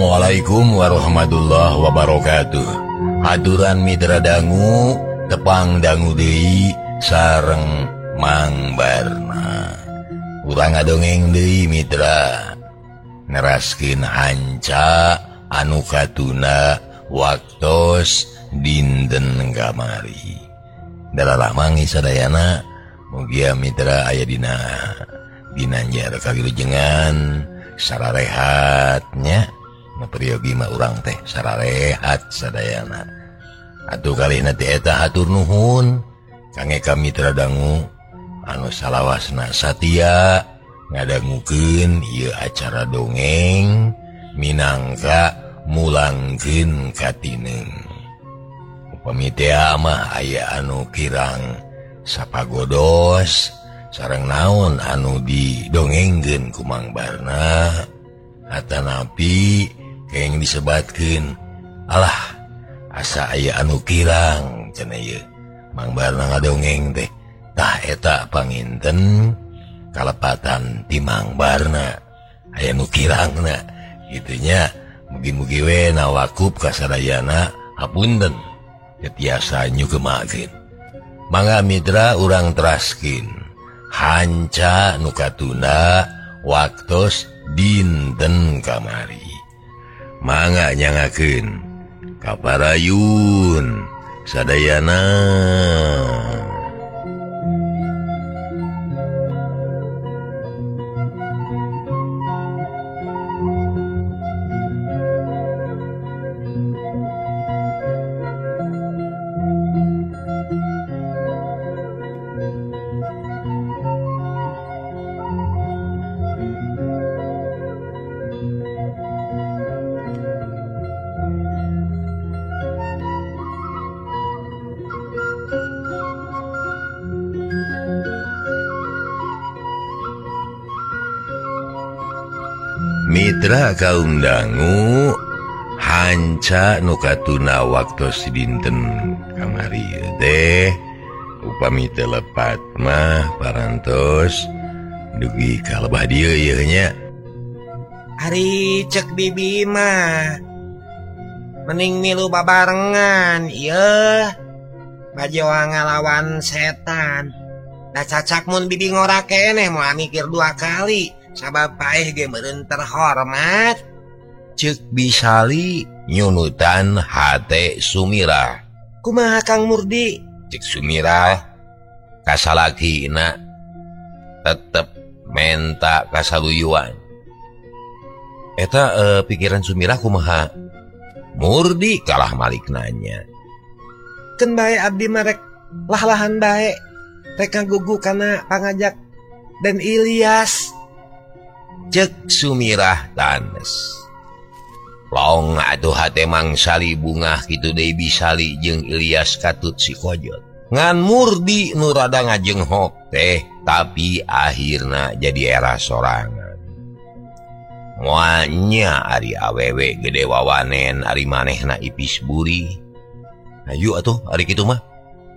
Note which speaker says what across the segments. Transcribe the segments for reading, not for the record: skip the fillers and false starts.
Speaker 1: Assalamualaikum warahmatullahi wabarakatuh. Aturan mitra dangu tepang dangu deui sareng Mang Barna. Urang ngadongeng deui mitra. Neraskeun hanca anu katuna waktos dinten kamari. Dararamang sadayana mugia mitra aya dina ginanjar kawilujengan sararehatnya. Peryogi mah urang teh sararehat sadayana. Atuh kalihna teh eta hatur nuhun kangge ka mitra dangu anu salawasna satia ngadangukeun ieu acara dongeng minangka mulangkeun katineung. Upami teh mah aya anu kirang sapagodos sareng naon anu didongengkeun ku Mang Barna atanapi keng disebatkeun alah asa aya anu kirang cenah ieu Mang Barna ngadongeng teh. Tah eta panginten kalepatan ti Mang Barna aya nu kirangna kitunya. Mugi-mugi we nawakup kasadayana hapunten tetiasa nyugemakeun. Mangga mitra urang teraskeun hanca nu katunda waktos dinten kamari. Mangga nyangakeun kaparayun sadayana. Mitra kaum dangu hanca nu katuna waktos dinten kamari teh upami teu lepat mah parantos dugi ka lebah dieu ieu nya.
Speaker 2: Ari cek bibi mah mending milu babarengan ieu bajoa ngalawan setan. Da cacak mun bibi ngora keneh moal mikir dua kali. Sabab paeh ge meureun terhormat.
Speaker 1: Ceuk Bisali nyunutan hate Sumirah.
Speaker 2: Kumaha Kang Murdi?
Speaker 1: Ceuk Sumirah kasalakina tetep menta kasaluyuan. Eta pikiran Sumirah kumaha? Murdi kalah malik nanya.
Speaker 2: Keun bae abdi mah rek lah-lahan bae. Rek ngagugu kana pangajak dan Ilyas.
Speaker 1: Cek Sumirah tanes. Long atuh hate Mang Sali bungah kitu deui Bisali jeung Ilyas katut si Kojot. Ngan Murdi nu rada ngajenghok teh tapi akhirna jadi era sorangan. Moal nya ari awewe gede wawanen ari manehna ipis buri. Hayu atuh ari kitu mah.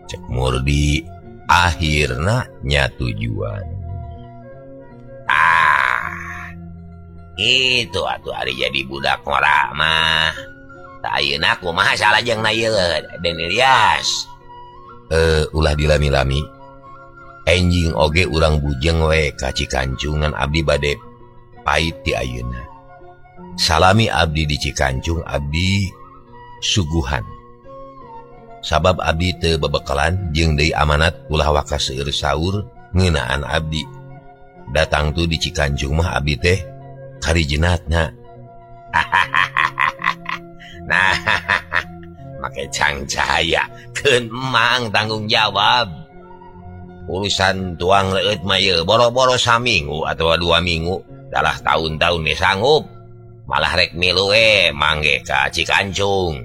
Speaker 1: Cek Murdi akhirna nya tujuan. Itu atuh ari jadi budak ngora mah. Tah ayeuna kumaha salajengna ieu Den Ilyas? Ulah dilami-lami. Enjing oge urang bujeng we ka Cikancung ngan abdi bade pait ti ayeuna. Salami abdi di Cikancung abdi suguhan. Sabab abdi teu bebekalan jeung deui amanat ulah waka seueur saur ngeunaan abdi. Datang tuh di Cikancung mah abdi teh kari jenatna. Nah, make cang cahaya keun mang tanggung jawab. Urusan tuang leueut mah ieu boro-boro saminggu atawa 2 minggu, dalah tahun-tahun ge sanggup. Malah rek milu we mangge ka Cikancung.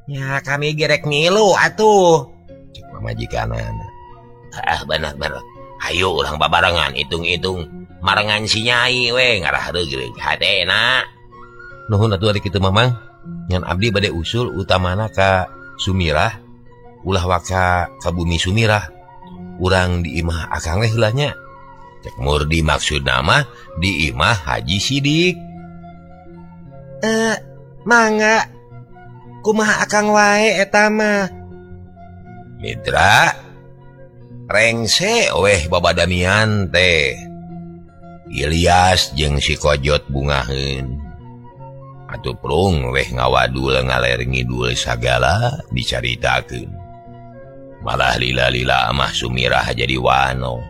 Speaker 2: Ya kami ge rek milu atuh.
Speaker 1: Cek pamajikanana. Ah bener-bener. Hayu urang babarengan hitung-hitung marengan si nyai we ngarah reugreug hatena. Nuhun atuh ari kitu Mamang. Ngan abdi bade usul utamana ka Sumirah ulah waka ka bumi Sumirah. Urang di imah akang we heula nya. Cek Murdi maksudna mah di imah Haji Sidik.
Speaker 2: Mangga kumaha akang wae eta mah.
Speaker 1: Mitra rengse weh babadamian teh. Ilyas jeung si Kojot bungaheun. Atuh prung weh ngawadul ngaler ngidul sagala dicaritakeun. Malah lila-lila amah Sumirah jadi wano.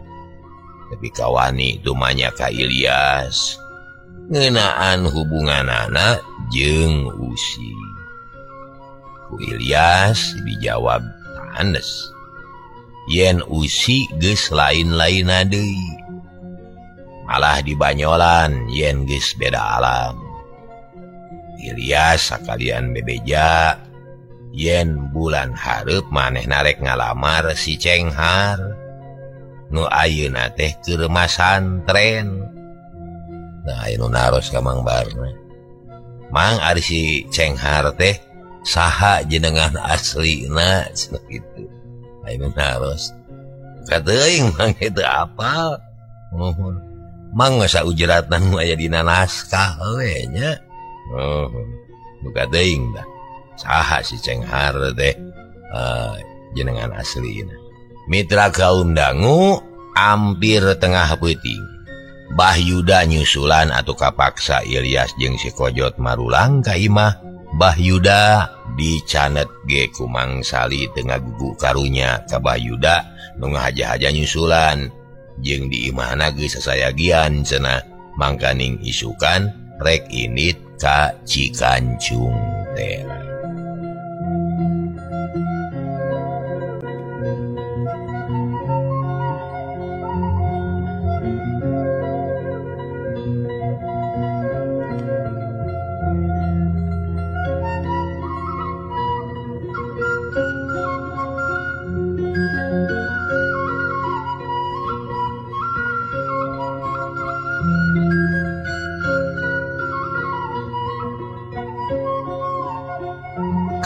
Speaker 1: Tapi kawani tumanya ka Ilyas ngeunaan hubunganana jeung Usi. Ku Ilyas dijawab tanes. Yen Usi geus lain-lainna deui. Malah dibanyolan yen geus beda alam. Ilyas sakalian bebeja yen bulan hareup manehna rek ngalamar si Cenghar nu ayeuna teh keur masantren. Nah, anu naros ka Mang Barna. Mang ari si Cenghar teh saha jenengan aslina cenah kitu. Anu naros. Kateuing Mang itu apal. Nuhun. Mang geus saujratna nu aya dina naskah we nya. Buka teuing dah. Saha si Cenghar teh jenengan aslina. Mitra kaum dangu ampir tengah peuting. Bah Yuda nyusulan atau kapaksa Ilyas jeung si Kojot marulang ka imah. Bah Yuda dicanet ge ku Mang Sali teu ngagugu karunya ka Bah Yuda nu ngahaja-haja nyusulan. Jeung di imahna geus sasayagian cenah mangkaning isukan rek indit ka Cikancung teh.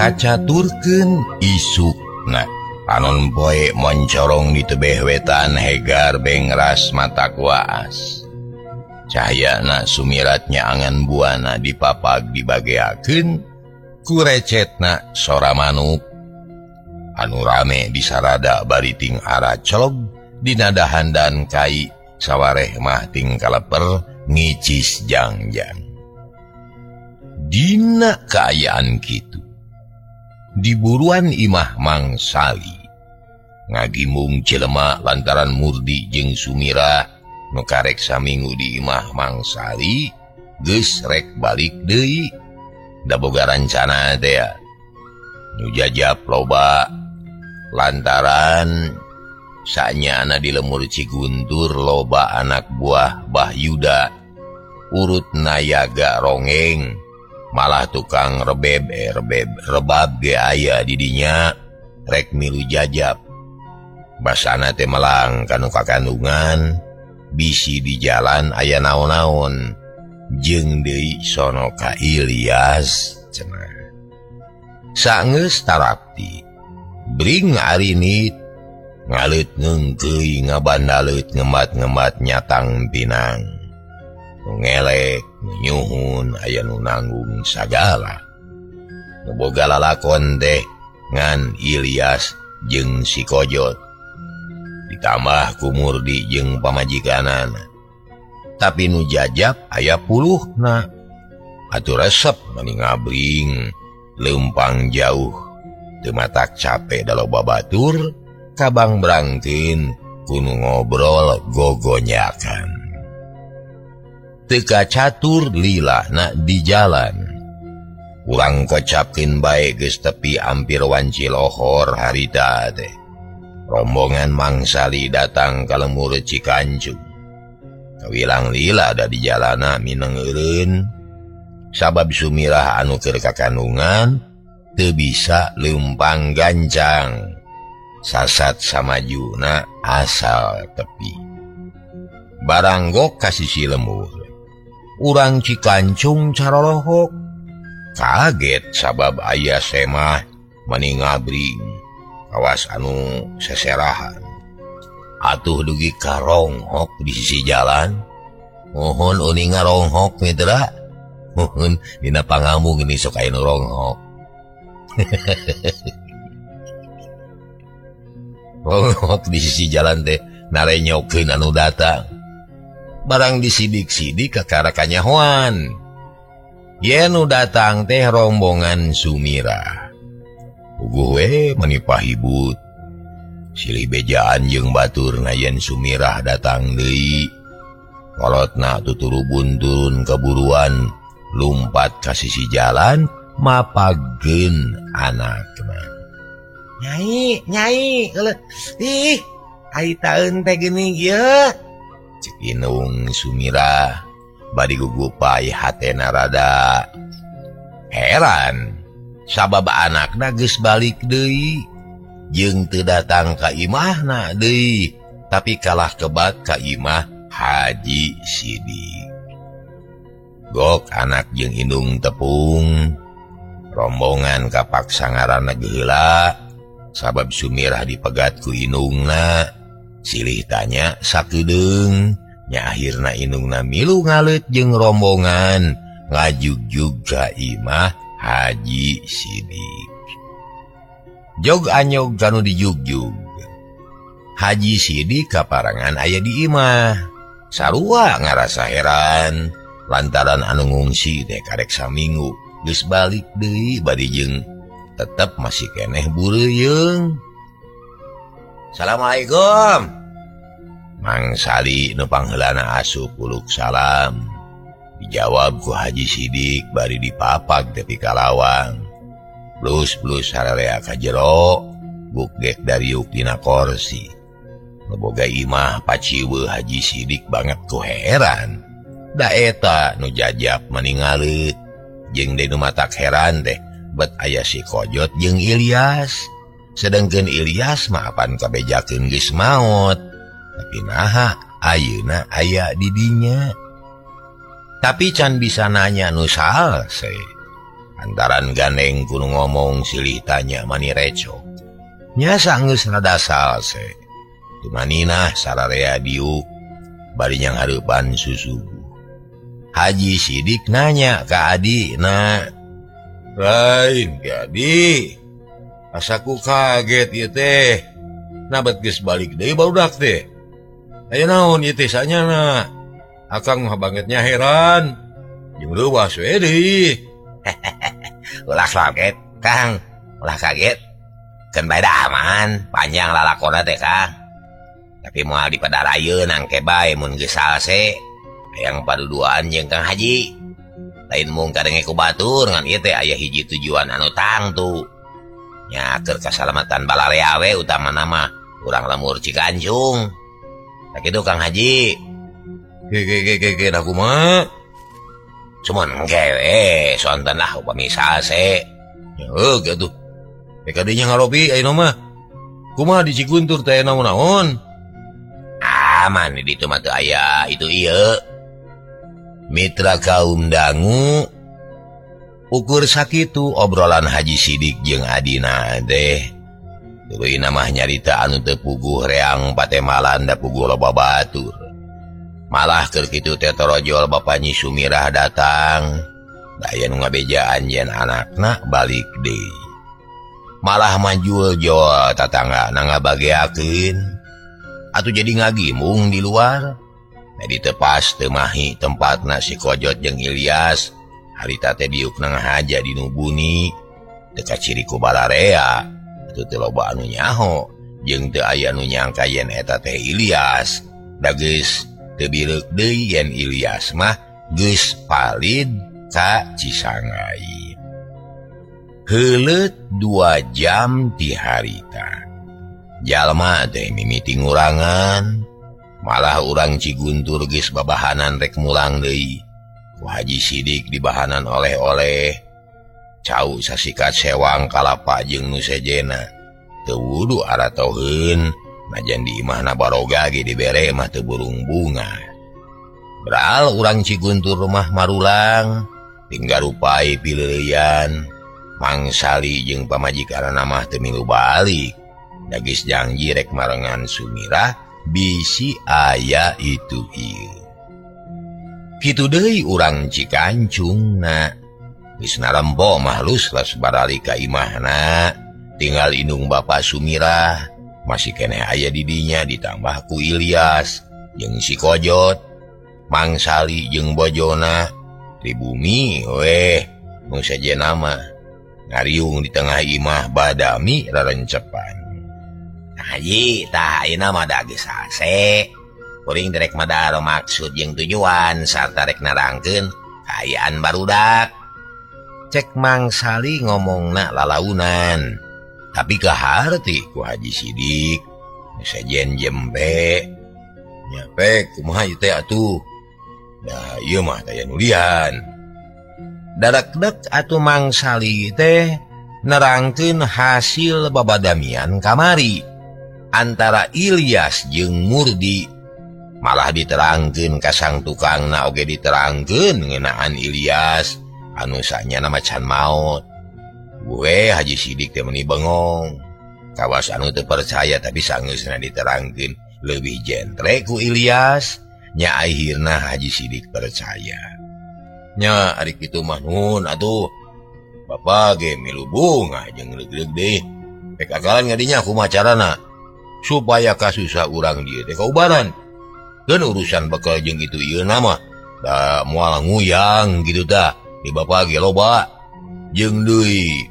Speaker 1: Kacaturkeun isukna panon poe moncorong di tebeh wetan hegar bengras mata kuas. Cahyana sumiratnya angan buana dipapag dibageakeun ku recetna sora manuk anu rame disarada bari ting ara colog dina dahandan kai sawareh mah ting kaleper ngicis jangjang. Dina kaayaan kitu di buruan imah Mang Sali ngagimung jelema lantaran Murdi jeung Sumirah nu karek saminggu di imah Mang Sali geus rek balik deui. Da boga rancana teh nu jajap loba lantaran sanyana di lemur Ciguntur loba anak buah Bah Yuda urut nayaga rongeng malah tukang rebeb rebab ge aya di dinya rek milu jajap. Basana teh melang kanu kakandungan bisi di jalan aya naon-naon jeung deui sono ka Ilyas cenah. Saenggeus tarapti bring arinit ngaleut ngeungkeuy ngabandaleut ngemat-ngemat nyatang pinang. Nu ngelek, nu nyuhun, aya nu nanggung sagala. Nu boga lalakon teh ngan Ilyas jeung si Kojot. Ditambah ku Murdi jeung pamajikanana. Tapi nu jajap aya puluhna. Atuh resep mani ngabring leumpang jauh. Teu matak cape da loba batur, kabang brangtin ku nu ngobrol gogonyakan. Teu kacatur lilana di jalan. Urang kocapkeun bae geus tepi ampir wanci lohor harita teh. Rombongan Mang Sali datang ka lemur Cikancung. Kawilang lila da di jalana mineng eureun. Sabab Sumirah anu keur kakandungan teu bisa leumpang gancang. Sasat samajuna asal tepi. Baranggok ka sisi lemur. Urang Cikancung caralohok. Kaget sabab aya semah mani ngabring kawas anu seserahan. Atuh dugi karonghok di sisi jalan. Mohon uning ngaronghok mitra. Muhun dina pangamung ini sok aya nu ronghok. Ronghok di sisi jalan teh narenyokeun anu datang. Barang disidik-sidik kakara kanyahoan. Yen nu datang teh rombongan Sumirah. Puguh we meni pahibut. Silih bejaan jeung baturna yen Sumirah datang deui. Kolotna tuturubun turun keburuan lumpat ka sisi jalan mapageun anakna.
Speaker 2: Nyai, nyai, ih, ai taeun teh geuning ieu.
Speaker 1: Cek Inung Sumirah bari gugupai hatena rada heran sabab anakna geus balik deui jeung teu datang ka imahna deui tapi kalah kebat ka imah Haji Sidik. Gok anak jeung indung tepung rombongan kapaksa ngaranna geheula sabab Sumirah dipegat ku indungna. Silih tanya sakedeung nya akhirna indungna milu ngaleut jeung rombongan ngajugjug ka imah Haji Sidik. Jog anyog kanu dijugjug. Haji Sidik kaparangan aya di imah. Sarua ngarasa heran lantaran anu ngungsi teh karek saminggu geus balik deui bari jeung tetep masih keneh bureuyeung. Assalamualaikum. Mang Sali nu pangheulana asup uluk salam. Dijawab ku Haji Sidik bari dipapag tepi ka lawang. Blus-blus sararea ka jero, bukgek dariuk dina korsi. Nu boga imah paciweuh Haji Sidik banget ku heran. Da eta nu jajap maningalet. Jeung deui nu matak heran teh bet aya si Kojot jeung Ilyas. Sedangkan Ilyas mah apan kabejakeun geus maot. Tapi naha ayeuna aya di dinya. Tapi can bisa nanya nu salse. Antaran gandeng kudu ngomong silih tanya mani recok. Nya sanggeus rada salse. Tumaninah sararea diuk bari nyanghareupan susuguh. Haji Sidik nanya ka adina. Lain gadi. Asaku kaget ieu teh. Nabet geus balik deui barudak teh. Aya naon ieu teh sanyana? Akang mah bangetnya heran. Jeung leuwas we deui.
Speaker 2: Ulah kaget, Kang. Ulah kaget. Keun bae da aman, panjang lalakona teh, Kang. Tapi moal dipadarayeun angke bae mun geus salse. Hayang paduduaan jeung Kang Haji. Lain mung kadenge ku batur ngan ieu teh aya hiji tujuan anu tangtu. Nya keur kasalamatan balarea we utamana mah urang lemur Cikancung. Tah kitu Kang Haji.
Speaker 1: Ge ge ge ge ge da kumaha?
Speaker 2: Cuman engke we sonten lah upami salse.
Speaker 1: Heuh kitu. Rek kadinya ngaropi ayeuna mah. Kumaha di Ciguntur teh naon-naon?
Speaker 2: Aman di ditu mah teu aya itu ieu.
Speaker 1: Mitra kaum dangu ukur sakitu obrolan Haji Sidik jeung adina teh. Tuluy mah nyarita anu teu puguh reang patemalan da puguh loba batur. Malah keur kitu teh torojol bapa Nyi Sumirah datang. Da aya nu ngabejaan yen anakna balik deui. Malah majul-jol tatangga na ngabageakeun. Atuh jadi ngagimung di luar. Jadi tepas teu mahi tempatna si Kojot jeung Ilyas. Harita teh diukna ngahaja di nu buni. Teu kaciri ku balarea. Atuh teu loba anu nyaho jeung teu aya nu nyangka yen eta teh Ilyas. Da geus teu bireuk deui yen Ilyas mah geus palid ka Cisangai. Heuleut 2 jam ti harita. Jalma teh mimiti ngurangan. Malah urang Ciguntur geus babahanan rek mulang deui. Ku Haji Sidik dibahanan oleh-oleh. Cau sasikat sewang kalapa jeung nu sejena. Teu wudu aratoheun, najan di imahna baroga ge dibere mah teu burung bunga. Beral urang Ciguntur mah marulang, tinggal rupai pileuyan. Mang Sali jeung pamajikanna mah teu milu balik. Da geus janji rek marengan Sumirah bisi aya itu ieu. Kitu deui urang Cikancungna. Geus narempo mah luslas barali ka imahna, tinggal indung Bapak Sumirah masih keneh aya di dinya ditambah ku Ilyas jeung si Kojot, Mang Sali jeung bojona di bumi weh nu sejenna mah ngariung di tengah imah badami rarencepan. Haji tah ayeuna mah da geus hase. Kuring direk madaro maksud jeung tujuan sarta rek narangkeun kaayaan barudak. Cek Mang Sali ngomongna lalaunan. Tapi kaharti ku Haji Sidik sejen jembe. Nya pek kumaha ieu teh atuh. Da ieu mah taya nulian. Darekdek atuh Mang Sali teh nerangkeun hasil babadamian kamari antara Ilyas jeung Murdi. Malah diterangkeun ka sang tukangna oge diterangkeun ngeunaan Ilyas anu sanyana macan maot. Gue Haji Sidik teh meuni bengong. Kawas anu teu percaya tapi sangeusna diterangkeun leuwih jentre ku Ilyas. Nya akhirna Haji Sidik percaya. Nya ari kitu mah nuhun atuh. Bapa ge milu bunga jeung reugreug deui. Rek akalan ngadinya kumaha carana supaya kasusah urang dieu teh kaubaran. Keun urusan bekal jeung itu ieu nama da moal nguyang gitu tah di bapa ge loba jeung deui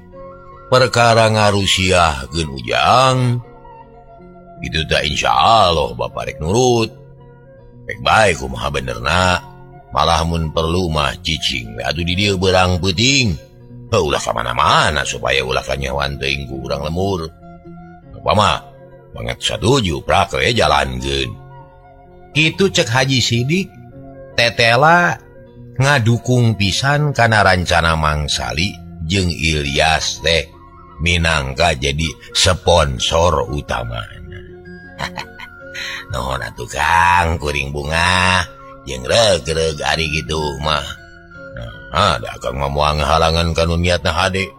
Speaker 1: perkara ngarusiahkeun ujang gitu tah insyaallah bapa rek nurut rek bae kumaha benerna malah mun perlu mah cicing atuh di dieu beurang peuting heuh ulah ka mana-mana supaya ulah kanyahoan teuing ku urang lemur bapa mah banget satuju prak we jalankeun. Kitu cek Haji Sidik tetela ngadukung pisan kana rancana Mang Sali jeung Ilyas teh minangka jadi sponsor utamana. Nuhun atuh Kang kuring bunga jeung reug-reug ari kitu mah. Nah, da akang mah moal ngahalangan ka nu niatna hade.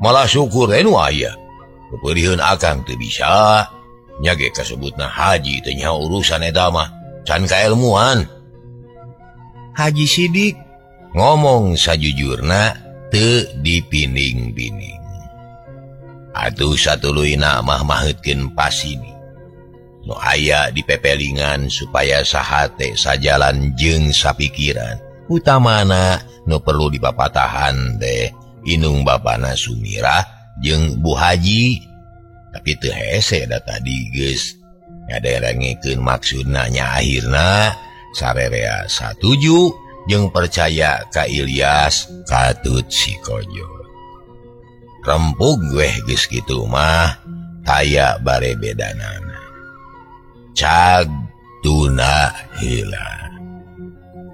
Speaker 1: Malah syukur we nu aya. Pepeurieun akang teu bisa. Nya ge kasebutna haji teh nya urusan eta mah can kaelmuan. Haji Sidik ngomong sajujurna teu dipining-pining. Atuh satuluyna mah maheutkeun pasini. Nu aya di pepelingan supaya sahate sajalan jeung sapikiran. Utamana nu perlu dipapatahan teh indung bapana Sumirah jeung Bu Haji. Tapi teu hese da tadi geus ngaderengkeun maksudna nya akhirna sarerea satuju jeung percaya ka Ilyas katut si Kojot. Rempug weh geus kitu mah taya bare bedanana. Cag tuna heula.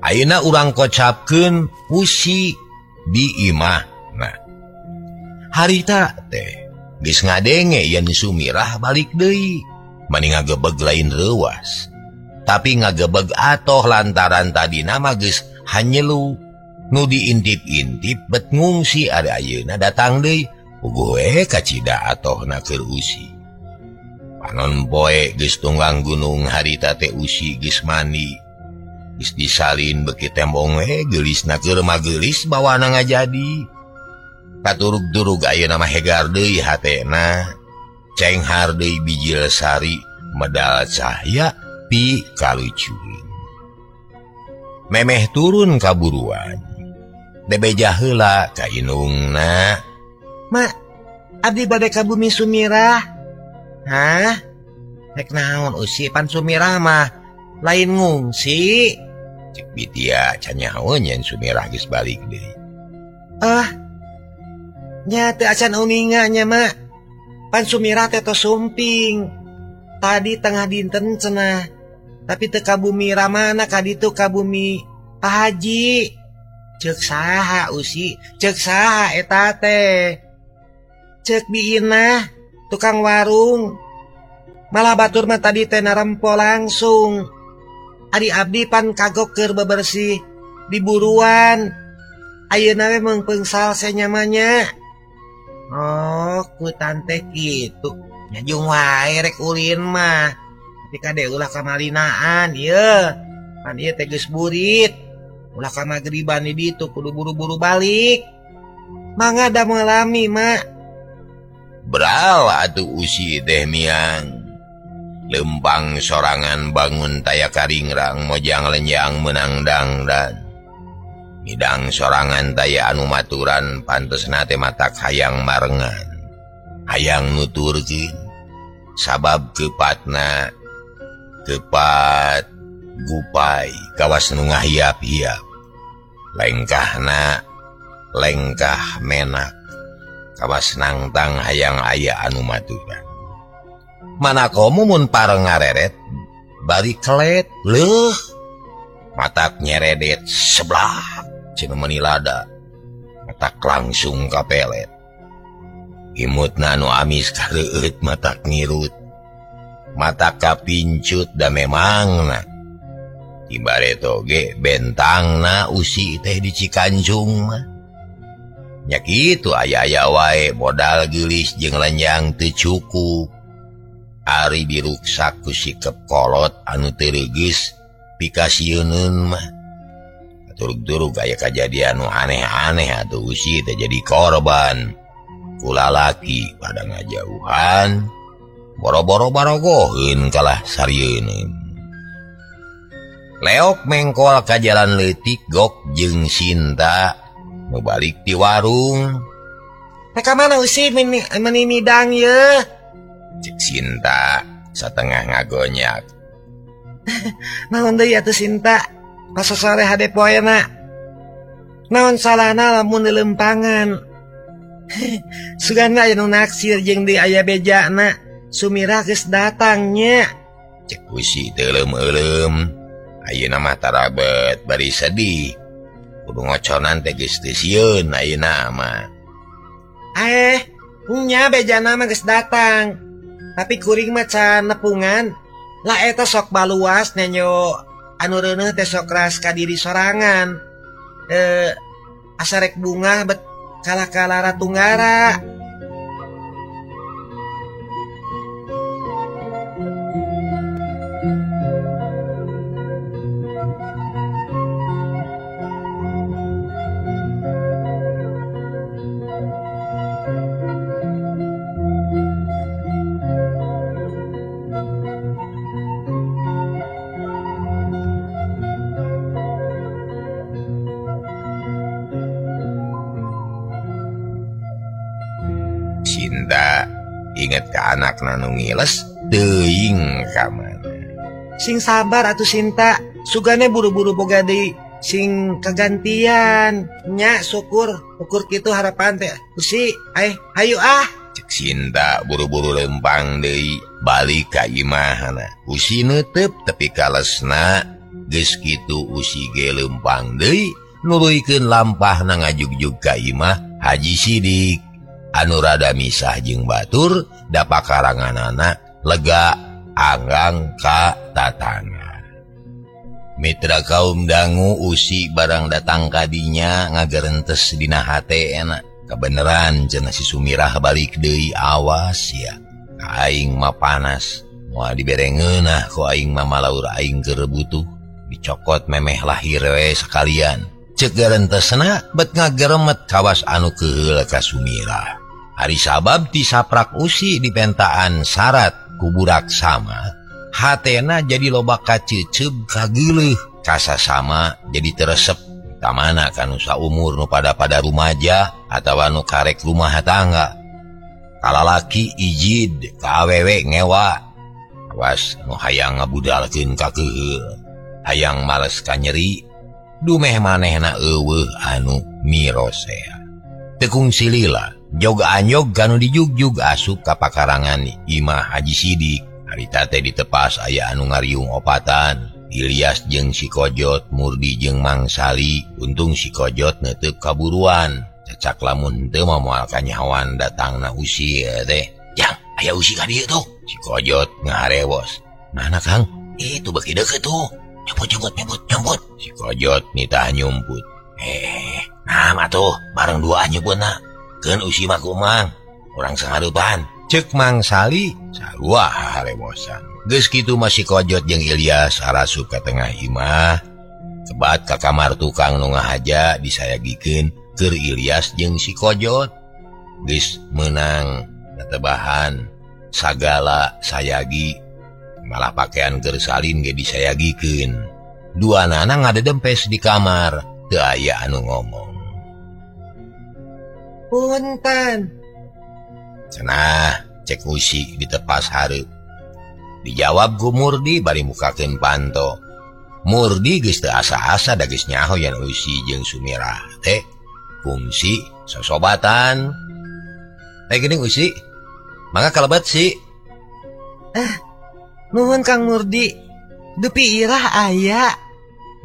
Speaker 1: Ayeuna urang kocapkeun usi di imahna. Harita teh geus ngadenge yen Sumirah balik deui, mani ngagebeg lain reuwas. Tapi ngagebeg atoh lantaran tadina mah geus hanyelu nu diintip-intip bet ngungsi ari ayeuna datang deui, puguh we kacida atohna keur usi. Panon poe geus tunggang gunung harita teh usi geus mandi. Geus disalin beuki tembong we geulisna keur mageulis bawana ngajadi. Katurug-turug ayeuna mah hegar deui hatena, cenghar deui bijil sari medal cahya pi kalucueun. Memeh turun kaburuan, bebeja heula ka indungna.
Speaker 2: Mak, abdi bade ka bumi Sumirah. Hah? Rek naon usi pan Sumirah mah lain ngungsi.
Speaker 1: Cek Bitia can nyahoeun yen Sumirah geus balik deui.
Speaker 2: Ah, nya teu acan uninga nya mak. Pan Sumirah teh tos sumping. Tadi tengah dinten cenah. Tapi teu ka bumi ramana ka ditu ka bumi Pak Haji. Ceuk saha usi, ceuk saha eta teh. Ceuk Bi Inah tukang warung. Malah batur mah tadi teh narempo langsung. Ari abdi pan kagok keur bebersih di buruan. Ayeuna we meungpeung salse nyamanya. Oh, ku tante kitu. Nyajung wae rek ulin mah. Tapi kade ulah kamalinaan ieu. Pan ieu teh geus burit. Ulah ka magriban di ditu kudu buru-buru balik. Mangga da lami, Mak.
Speaker 1: Bral atuh usi teh miang. Lempang sorangan bangun taya karingrang mojang lenjang menang dangdan. Midang sorangan taya anu maturan pantesna teh matak hayang marengan. Hayang nuturkeun sabab kepatna kepat gupai kawas nu ngahiap-hiap. Lengkahna lengkah menak kawas nangtang hayang aya anu maturan. Mana komo mun pareng ngareret bari kelet leuh matak nyeredet seblak cenah meuni lada matak langsung kapelet. Imutna nu amis kareueut matak ngirut matak kapincut da memangna ibaret oge bentangna usi teh di Cikancung mah. Nya kitu aya-aya wae modal geulis jeung lenjang teu cukup. Ari diruksak ku sikep kolot anu teu reugis pikasieuneun mah. Turug-turug aya kajadian nu aneh-aneh atuh usi teh jadi korban. Ku lalaki pada ngajauhan boro-boro barogoheun kalah sarieun. Leok mengkol ka jalan leutik gok jeung Sinta nu balik ti warung.
Speaker 2: Teh ka mana usi meni midang ye?
Speaker 1: Cek Sinta satengah ngagonyak.
Speaker 2: Naon deui atuh Sinta? Pas sore hade poena. Naon salahna lamun dilempangan? Sugan aya nu naksir jeung deui aya bejana. Sumirah geus datang nya.
Speaker 1: Cek usi teu leumeum-euleum. Ayeuna mah tarabet bari sedih. Kudu ngoconan teh geus teu sieun ayeuna mah.
Speaker 2: Nya bejana mah geus datang. Tapi kuring mah can nepungan. Lah eta sok baluas nenyo anu reuneuh teh sok ras ka diri sorangan. Asa rek bungah bet kalah-kalah Tunggara.
Speaker 1: Cinta inget ke anak nu ngiles teuing ka mana.
Speaker 2: Sing sabar atuh Sinta, sugane buru-buru boga deui sing kagantian. Nya syukur, ukur kitu harapan teh. Usi, hayu ah.
Speaker 1: Cek Sinta buru-buru lempang deui balik ka imahna. Usi neuteup tepi kalesna geus kitu usi ge lempang deui nuluykeun lampahna ngajugjug ka imah Haji Sidik. Anu rada misah jeung batur da pakaranganana lega anggang ka tatangga. Mitra kaum dangu usi barang datang kadinya ngagerentes dina hate enak. Kabeneran cenah si Sumirah balik deui awas ya. Ka aing mah panas, moal dibere ngeunah ku aing mah malaur aing keur butuh. Dicokot memeh lahir we sekalian. Cek gerentesna bet ngageremet kawas anu keuheul ka Sumirah. Ari sabab ti saprak usi dipentaan syarat ku budak sama, hatena jadi loba kaceuceub kageuleuh kasasama jadi teresep. Tamana kanu saumur nu pada-pada rumaja atawa nu karek rumah tangga. Kalalaki ijid ka awewe ngewa. Awas nu hayang ngabudalkeun ka keuheul, hayang males ka nyeri, dumeh manehna eueuh anu mirosea. Teu kungsi lila jog anyog kanu dijugjug asup ka pakarangan imah Haji Sidik. Harita teh ditepas aya anu ngariung opatan. Ilyas jeung si Kojot, Murdi jeung Mang Sali. Untung si Kojot neuteuk kaburuan. Cacak lamun teu mah moal kanyahoan datangna usi teh. Jang, aya usi ka dieu tuh. Si Kojot ngaharewos. Mana Kang? Itu beuki deukeut tuh. Nyumput nyumput nyumput nyumput. Si Kojot nitah nyumput. Nah mah tuh bareng dua nyumputna. Keun usi mah ku Mang. Urang sangarupan. Cek Mang Sali sarua harewosan. Geus kitu masih Kojot jeung Ilyas arasup ka tengah imah. Kebat ka kamar tukang nu ngahaja disayagikeun keur Ilyas jeung si Kojot. Geus meunang tebahan sagala sayagi malah pakaian keur salin ge disayagikeun. Duanana ngadedempes di kamar teu aya anu ngomong.
Speaker 2: Punten.
Speaker 1: Cenah cek Usi ditepas hareup. Dijawab ku Murdi bari mukakeun panto. Murdi geus teu asa-asa da geus nyaho yen Usi jeung Sumirah teh kungsi sosobatan. Eh geuning Usi, mangga kalebet si.
Speaker 2: Nuhun Kang Murdi, dupi irah aya.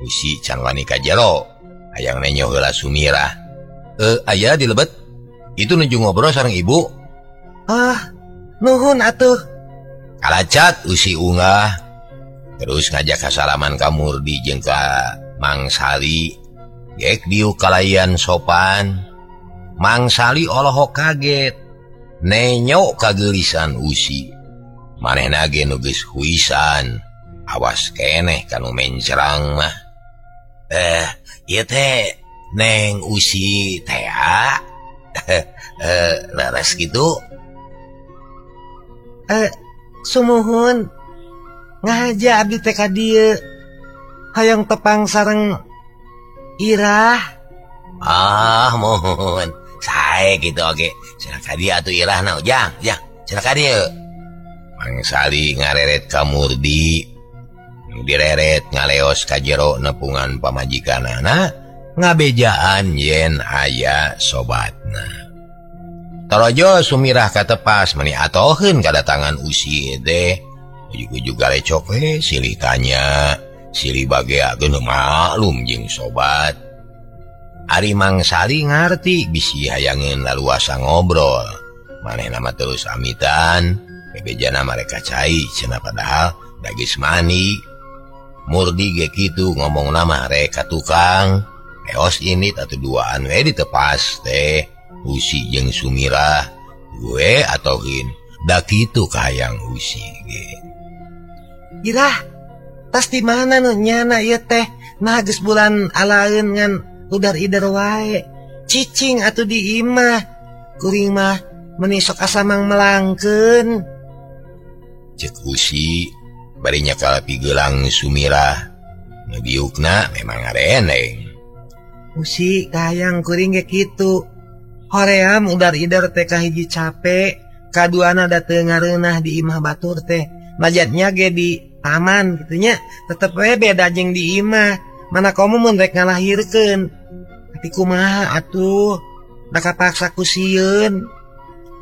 Speaker 1: Usi can wani ka jero, hayang nenyo heula Sumirah. Aya di lebet. Itu nuju ngobrol sareng ibu.
Speaker 2: Ah, nuhun atuh.
Speaker 1: Kalacat Usi unggah. Terus ngajak kasalaman ka Murdi jeung ka Mang Sali. Gek diuk kalayan sopan. Mang Sali olohok kaget. Nenyo kageulisan Usi. Manehna ge nu geus huisan. Awas keneh kanu mencerang mah. Ieu teh Neng Usi teh leres kitu.
Speaker 2: Sumuhun ngahaja abdi teh ka dieu hayang tepang sareng Irah.
Speaker 1: Ah mohon sae kitu oge cenah ka dieu atuh Irahna ujang jang cenah ka dieu. Mang Sali ngareret ka Murdi direret ngaleos ka jero nepungan pamajikanana ngabejaan yen aya sobatna. Torojo Sumirah katepas meni atoheun kadatangan Usi teh. Ujug-ujug galecok we silih tanya, silih bagea geuneuh maklum jeung sobat. Ari Mang Sali ngarti bisi hayangeun laluasa ngobrol. Manehna mah terus amitan, bebejana mereka cai cenah padahal da geus mani. Murdi ge kitu ngomongna mah rek ka tukang. Eos ini atuh duaan we ditepas teh. Usi jeung Sumirah gue atohin da kitu kahayang Usi ge.
Speaker 2: Irah tas di mana nu nyana ieu teh nah geus bulan alaeun ngan udar ider wae cicing atuh di imah kuring mah meuni sok asa mangmelangkeun.
Speaker 1: Cek Usi bari nyakal pigelang Sumirah nu diukna memang areneng.
Speaker 2: Usi kahayang kuring ge kitu. Hoream udar ider teh kahiji capek, kaduana da teu ngareunah di imah batur teh. Majatnya ge di taman kitu nya, tetep we beda jeung di imah. Mana komo mun rek ngalahirkeun. Tapi kumaha atuh, da kapaksa ku sieun.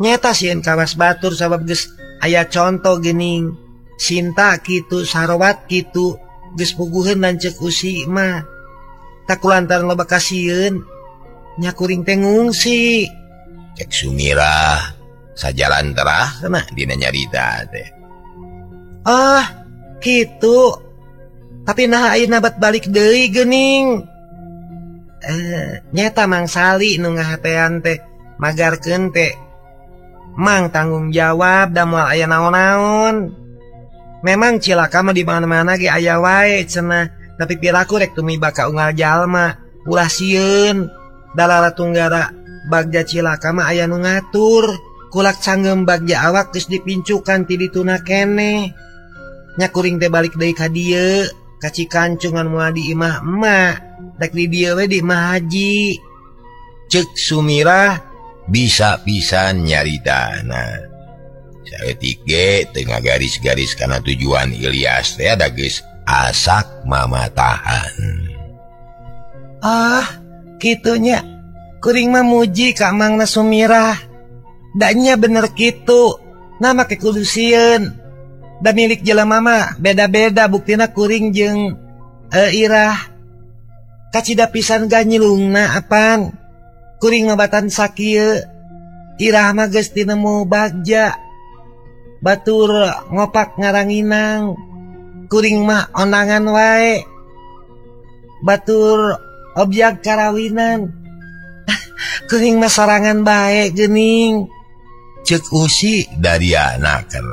Speaker 2: Nyeta sieun kawas batur sabab geus aya conto geuning. Sinta kitu, Sarowat kitu, geus puguheun lanceuk Usi mah. Tak kulantaran loba kasieun. Nya kuring teh ngungsi.
Speaker 1: Cek Sumirah sajalan terah kana dina nyarita teh.
Speaker 2: Ah, kitu. Tapi nah ayeuna bat balik deui geuning. Nyeta Mang Sali nu ngahatean teh magarkeun teh. Mang tanggung jawab da moal aya naon-naon. Memang cilaka mah di mana-mana ge aya wae cenah, tapi piraku rek tumiba ka unggal jalma, ulah sieun. Dalara tunggara bagja cilaka mah aya nu ngatur kulak canggem bagja awak geus dipincukan ti dituna keneh. Nya kuring teh balik deui ka dieu ka Cikancungan moal di imah emak rek di dieu we di imah haji.
Speaker 1: Cek Sumirah bisa pisan nyaritana. Saeutik ge teu ngagaris-garis kana tujuan Ilyas teh da geus asak mamatahan.
Speaker 2: Ah kitunya kuring mah muji ka Mangna Sumirah. Danya bener kitu. Nah make kudu sieun. Da milik jelema mah beda-beda buktina kuring jeung Irah. Kacida pisan ganyilungna apan. Kuring mah batan sakieu. Irah mah geus tinemu bagja. Batur ngopak ngaranginang. Kuring mah ondangan wae. Batur objek karawinan. Kuring mah sorangan bae geuning.
Speaker 1: Cek Usi dari naker.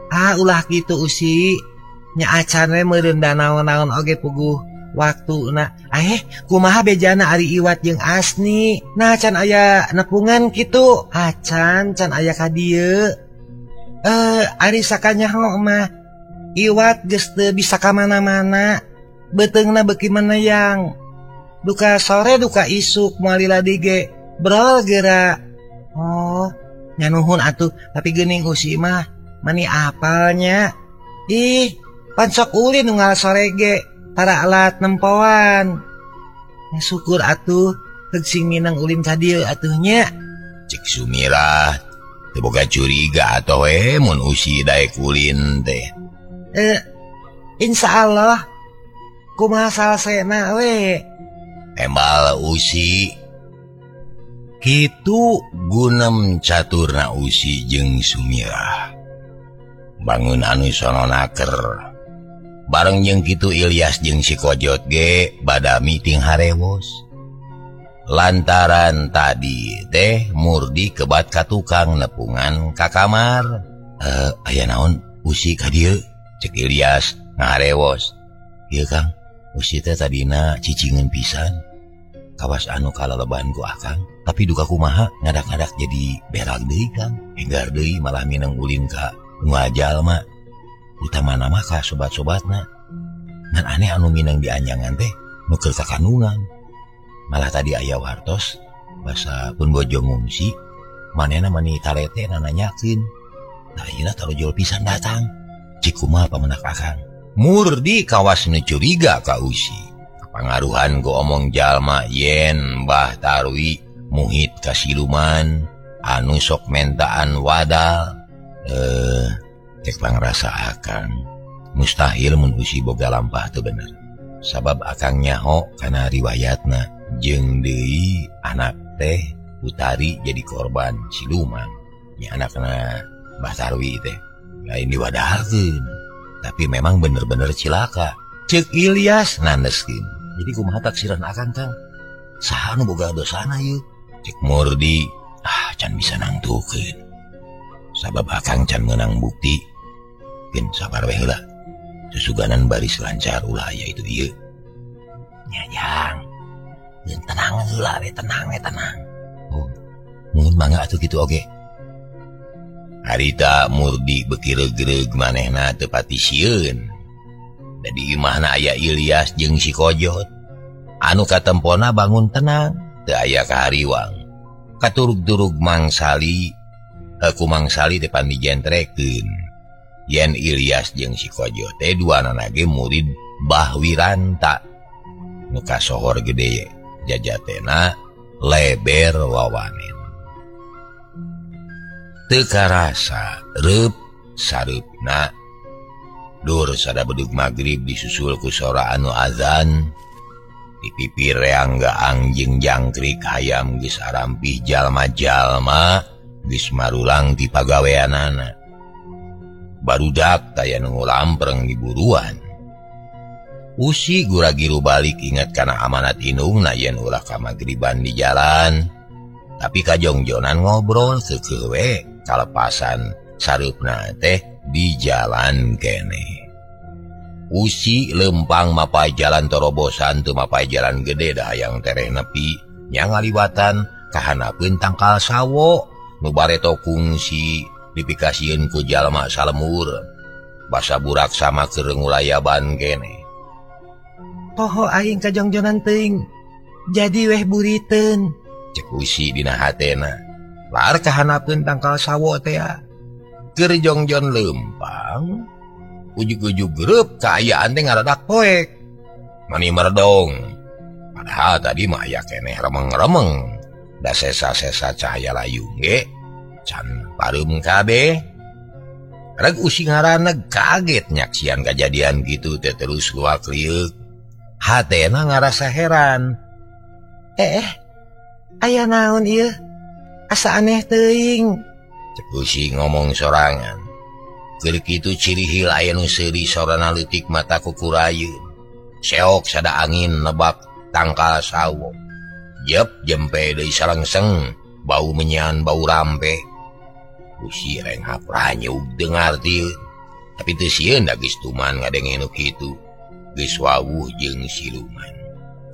Speaker 2: Ah ulah kitu Usi, nya acan we meureun da naon-naon oge puguh waktuna. Kumaha bejana ari Iwat jeung Asni? Nah can aya nepungan kitu. Acan can aya ka dieu. Ari sakanyaho mah Iwat geus teu bisa ka mana-mana. Beuteungna beuki meneyang. Duka sore duka isuk moal lila dige brol geura. Oh, nya nuhun atuh, tapi geuning Usi mah mani apalnya. Ih, pan sok ulin unggal sore ge tara alat nempoan. Ya syukur atuh heug sing minang ulin ka dieu atuh nya.
Speaker 1: Cek Sumirah teu boga curiga atoh we mun Usi daek ulin teh.
Speaker 2: Insyaallah kumaha salesena we.
Speaker 1: Embal Usi. Kitu gunem caturna Usi jeung Sumirah. Bangun anu sono naker. Bareng jeung kitu Ilyas jeung si Kojot ge bada meeting harewos. Lantaran tadi teh Murdi kebat ka tukang nepungan ka kamar. Aya naon Usi ka dieu? Cek Ilyas ngaharewos. Ieu Kang, Usi teh tadina cicingeun pisan. Kawas anu kalaleban ku Akang, tapi duka kumaha ngadak-ngadak jadi berak deui Kang. Hegar deui malah mineng ulin ka jalma. Utamana mah ka sobat-sobatna. Ngan aneh anu mineng di anjangan teh nu keur ka kandungan. Malah tadi aya wartos basa pun bojo ngungsi, manehna mani talete nanyakeun. Tah ayeuna tarojol pisan datang. Cik kumaha pamenak Akang? Murdi kawas nu curiga ka Usi. Pangaruhan ku omong jalma yen Mbah Tarwi muhit ka siluman anu sok mentaan wadal. Cek pangrasa Akang mustahil mun Usi boga lampah teu bener. Sabab Akang nyaho kana riwayatna jeung deui anak teh Utari jadi korban siluman. Nya anakna Mbah Tarwi teh lain diwadalkeun, tapi memang bener-bener cilaka. Cek Ilyas naneskeun. Jadi kumaha taksiran Akang Kang? Saha nu boga dosana ieu? Cek Murdi, can bisa nangtukeun. Sabab Akang can meunang bukti. Keun sabar we heula. Susuganan baris lancar ulah aya itu ieu.
Speaker 2: Nya jang. Keun tenang heula we, tenang we tenang.
Speaker 1: Oh, mun mangga atuh kitu oge. Harita Murdi beuki reug-reug manehna teu pati sieun. Di imahna aya Ilyas jeung si Kojot. Anu katempona bangun tenang, teu aya kahariwang. Katurug-turug Mangsali, ku Mangsali teh pan dijentrekeun. Yen Ilyas jeung si Kojot teh duanana ge murid Bah Wiranta. Nu kasohor gede jajatena leber wawanen. Teu karasa reup sareupna. Dur sada bedug magrib disusul ku sora anu azan. Di pipir reang gaang jeung jangkrik hayam geus arampih jalma-jalma geus marulang ti pagaweanana. Barudak taya nu lampreng di buruan. Usi gura-giru balik ingat kana amanat indungna yen ulah ka magriban di jalan. Tapi kajongjonan ngobrol keukeuh we kalepasan sareupna teh di jalan kene. Usi lempang mapai jalan torobosan teu mapai jalan gede dah hayang tereh nepi nya ngaliwatan kahanapeun tangkal sawo nu bareto kungsi dipikasieun ku jalma salemur basa burak sama keur ngulayaban kene.
Speaker 2: Poho aing kajongjonan teuing jadi weh buriteun.
Speaker 1: Cek Usi dina hatena. Lar kahanapeun tangkal sawo teh keur jongjon lempang ujug-ujug greup kaayaan teh ngaradak poek mani merdong. Padahal tadi mah aya keneh remeng-remeng da sesa-sesa cahaya layung ge can pareum kabeh. Reg Usi ngaraneg kaget nyaksian kajadian kitu teh terus luak lieuk. Hatena ngarasa heran.
Speaker 2: Aya naon ieu? Asa aneh teuing.
Speaker 1: Cek Usi ngomong sorangan. Keur kitu cirihil aya nu seuri sorana leutik mata kukurayeun. Seok sada angin nebak tangkal sawo. Jep jempe deui salengseng, bau menyan bau rampe. Usi renghap ranyug teu ngarti tapi teu sieun da geus tuman ngadenge nu kitu geus wawuh jeung siluman.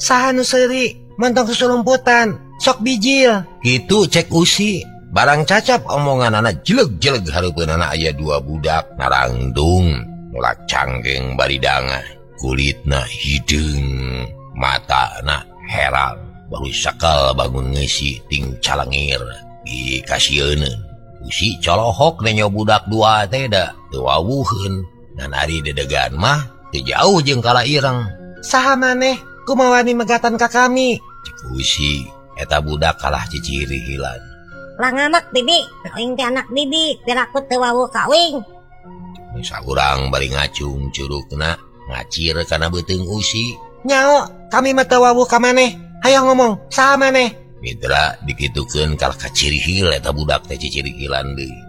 Speaker 2: Saha nu seuri montong susulumputan sok bijil
Speaker 1: kitu cek Usi. Barang cacap omonganana jeleg-jeleg hareupeunana aya dua budak narangdung nolak canggeng baridanga kulitna hideung matana herang baru sakal bangun ngeusi ting calangir dikasieun. Usi colohok nenyo budak dua teh da teu wawuheun ngan ari dedegan mah teu jauh jeung kala ireng.
Speaker 2: Saha maneh kumaha wani megatan ka kami?
Speaker 1: Cek Usi eta budak kalah ciciri hilan.
Speaker 3: Langanak bibi, aing teh anak bibi, piraku teu wawuh ka uing.
Speaker 1: Saurang bari ngacung curugna ngacir kana beuteung Usi.
Speaker 2: Nyao, kami mah teu wawuh ka maneh. Hayo ngomong, saha maneh?
Speaker 1: Mitra dikitukeun kalah kacirihil eta budak teh cicirihilan deui.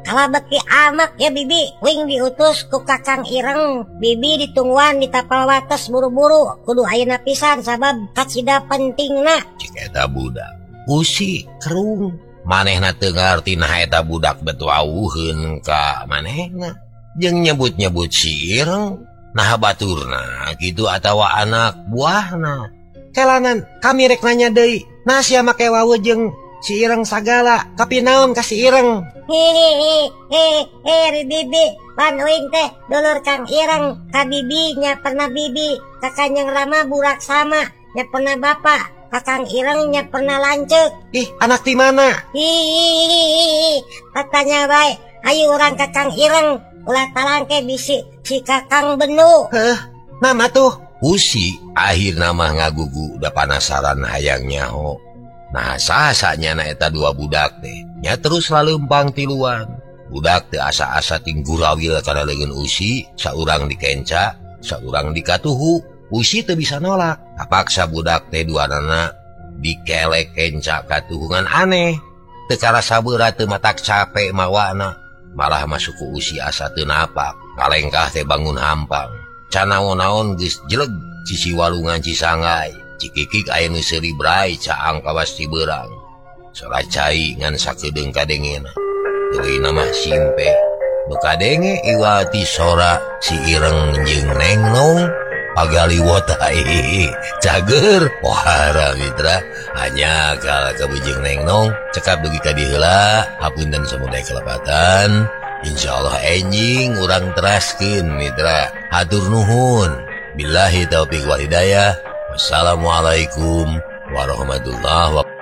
Speaker 3: Kalah beki amak ya bibi, uing diutus ku Kakang Ireng. Bibi ditungguan di tapal wates buru-buru, kudu ayeuna pisan sabab kacida pentingna.
Speaker 1: Cik eta budak. Usi kerung. Manehna teu ngarti nah eta budak bet wawuheun ka manehna. Jeung nyebut-nyebut si Ireng, nah baturna kitu atawa anak buahna.
Speaker 2: Kelanan kami rek nanya deui. Nah sia make wawuh jeung si Ireng sagala, tapi naon ka si Ireng?
Speaker 3: Hehehe, bibi, pan uing teh dulur Kang Ireng, ka bibi nya pernah bibi, ka Kanjeng Rama burak sama, nya pernah bapak, ka Kang Ireng nya pernah lanceuk.
Speaker 2: Ih, anak di mana?
Speaker 3: Hihihi, katanya bae, ayo urang ka Kang Ireng, ulah talangke bisi si Kakang Benu.
Speaker 2: Heuh, nama tuh?
Speaker 1: Usi akhirna mah ngagugu da panasaran hayang nyaho. Nah sasanya na eta dua budak teh nya terus laleumpang tiluan. Budak teh asa-asa ting gurawil kana leungeun Usi, saurang dikenca, saurang dikatuhu. Usi teu bisa nolak. Kapaksa budak teh duanana dikelek kenca katuhungan aneh. Teu karasa berat teu matak capek mawana. Malah masuk ku Usi asa teu napak. Kalengkah teh bangun hampang. Canaon-naon geus jeleg sisi walungan Cisangai. Cikikik aya nu seuri brai caang kawas Ciberang. Sora cai ngan sakedeung kadengena. Teuina mah simpe. Nu kadenge iwati sora si Ireng jeung Neng Nong pagaliwot ai. Cager pohara mitra hanya kala kabujeng Neng Nong cekap dugi ka dieu heula. Hapunten samudaya kelepatan. Insyaallah enjing urang teraskeun mitra. Hatur nuhun. Billahi taufik wal hidayah. Wassalamualaikum warahmatullahi wabarakatuh.